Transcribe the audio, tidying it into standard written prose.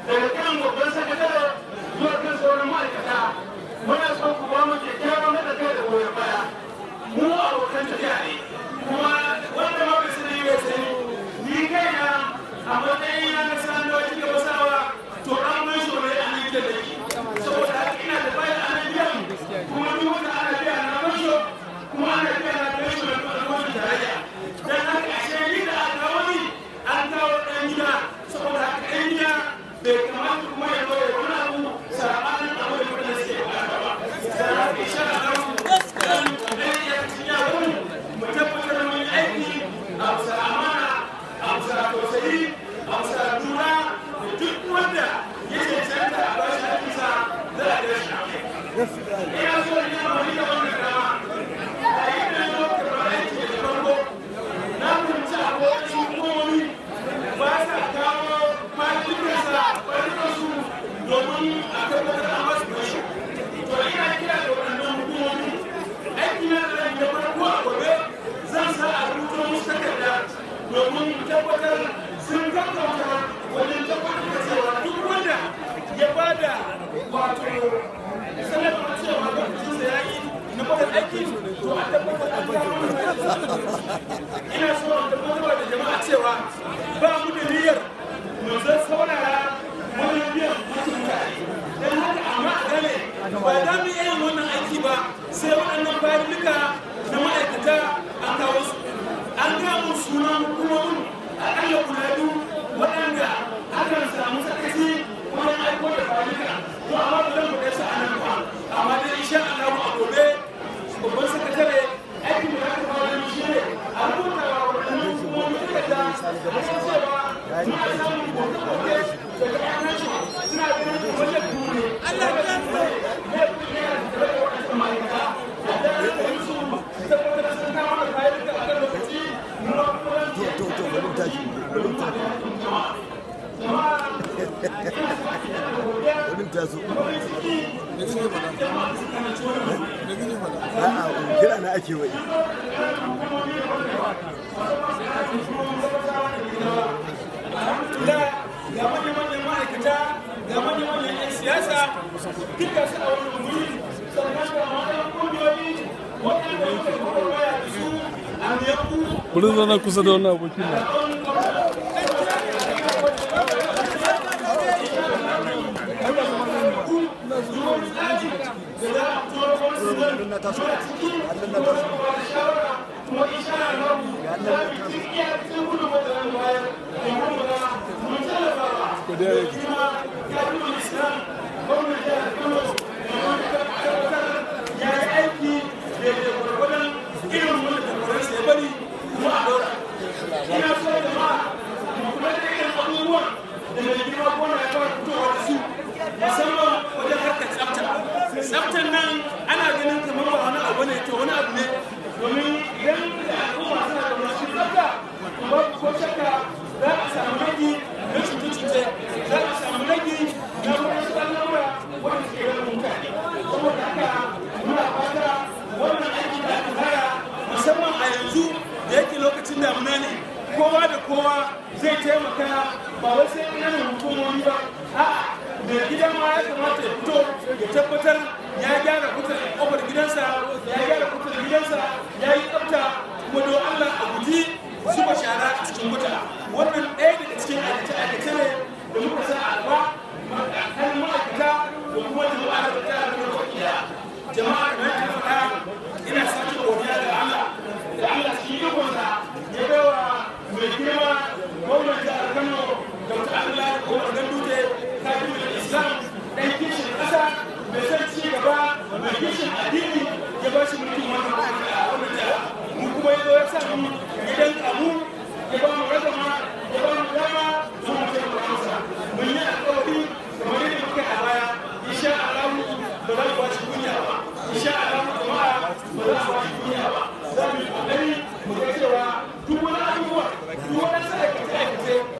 Daga kan babban sakatare zuwa kan sauran ma'aikata, muna so ku ba mu kyakkyawan haɗa kai da goyon baya. Mu abokan tafiya ne, kuma wanda ma bai sani bai sani, ni kaina a matsayina na sanarwa Gabasawa, to an mai shi wani a nan gidan da ke. Saboda haka ina da bayan ana biyan, kuma duk wanda ana biya na fansho, kuma ana biya na fansho na gwamnatin tarayya. Don haka ashe ni da aka kawo ni, an kawo ɗan gida, saboda haka ɗan gida bai kamata kuma ya zo ya wani abu saɓanin abu da mutane suke buƙata ba. Don haka insha Allah zan ƙoƙari ya cikin yaran mu tabbatar mun yi aiki a bisa amana, a bisa tausayi, a bisa lura da duk wanda ya cancanta a bashi haƙƙinsa za a biya shi a kai. Ina so in yi amfani da wannan dama. Yayin da na zo karɓar aiki daga farko, na fahimci akwai wasu hukumomi ba sa kawo fayilolin domin a tabbatar an basu fansho. To ina kira da waɗannan hukumomi, aiki na da zan yi na farko a gobe, zan sa a rubuto musu takarda domin tabbatar sun gaggauta wajen tabbatar da cewa duk wanda ya ba da wato sanarwar cewa lokacinsa ya yi na barin aiki, to a tabbatar an kawo mana. Ina so in tabbatar da jama'a cewa ba mu da niyyar mu zan saurara wajen biyan hakkin mutane. Don haka amma a gane ba za mu iya yin wannan aiki ba sai waɗannan fayilika na ma'aikata an kawo su. An gaya mun sunan hukumomin aƙalla guda biyu waɗanda akan samu sakaci wajen aiko da fayilika. To amma ba zan faɗe su a nan ba. Amma dai insha Allah a gobe babban sakatare aikin da aka fara yi shi ne a rubuta wa waɗannan hukumomin takarda a kan cewa muna samun koke-koke daga 'yan rashin suna ganin wajen ne. Allah ya laifin yana tattare da waɗannan ma'aikata. A dakatar su tabbatar sun kawo mana fayilika a kan lokaci, mu ma kuma za mu To, bari mu tashi, bari mu tashi. Jama'a, ina so ina da godiya Bari mu taso. da farin ciki da jama'a suka halarci wannan wuri. A'a, kira na ake wai. Alhamdulillah, ga manya-manyan ma'aikata, ga manya-manyan 'yan siyasa duka su a wannan wuri, sannan ga matan ƙungiyoyi waɗanda muka yi gwagwarmaya da su a miyaku. Bari zauna kusa da wannan abokin nan. Da za a fito da wasu Na taso. Allah na taso. Kuma insha Allah za mu yi iyakacin gudunmawar da za mu bayar domin mu ga mun tallafawa Godiya yake. kuma Kadimul Islam, gwamnan jihar Kano, domin tabbatar ya yi aiki daidai gwargwadon irin wanda takwaransa ya bari kuma a ɗora. Ina so jama'a mu kula da irin abubuwan da mai girma gwamna ya fara fitowa da su, musamman wajen harkar tsafta. Tsaftar nan ana ganin kamar ba wani abu ne, to wani abu ne, domin idan da al'umma suna da masu tsafta, babu ko shakka za a samu ragi na cuce-cuce, za a samu ragi na wasu al'amura wanda suke ganin mutane. Saboda haka muna fata wannan aiki da aka fara, musamman a yanzu da yake lokacin damuna ne, kowa da kowa zai taimaka, ba wai sai ƙananan hukumomi ba, a'a, mai gida ma ya kamata ya fito ya tabbatar ya gyara kutar kofar gidansa, ya gyara kutar gidansa, ya yi tsafta kuma da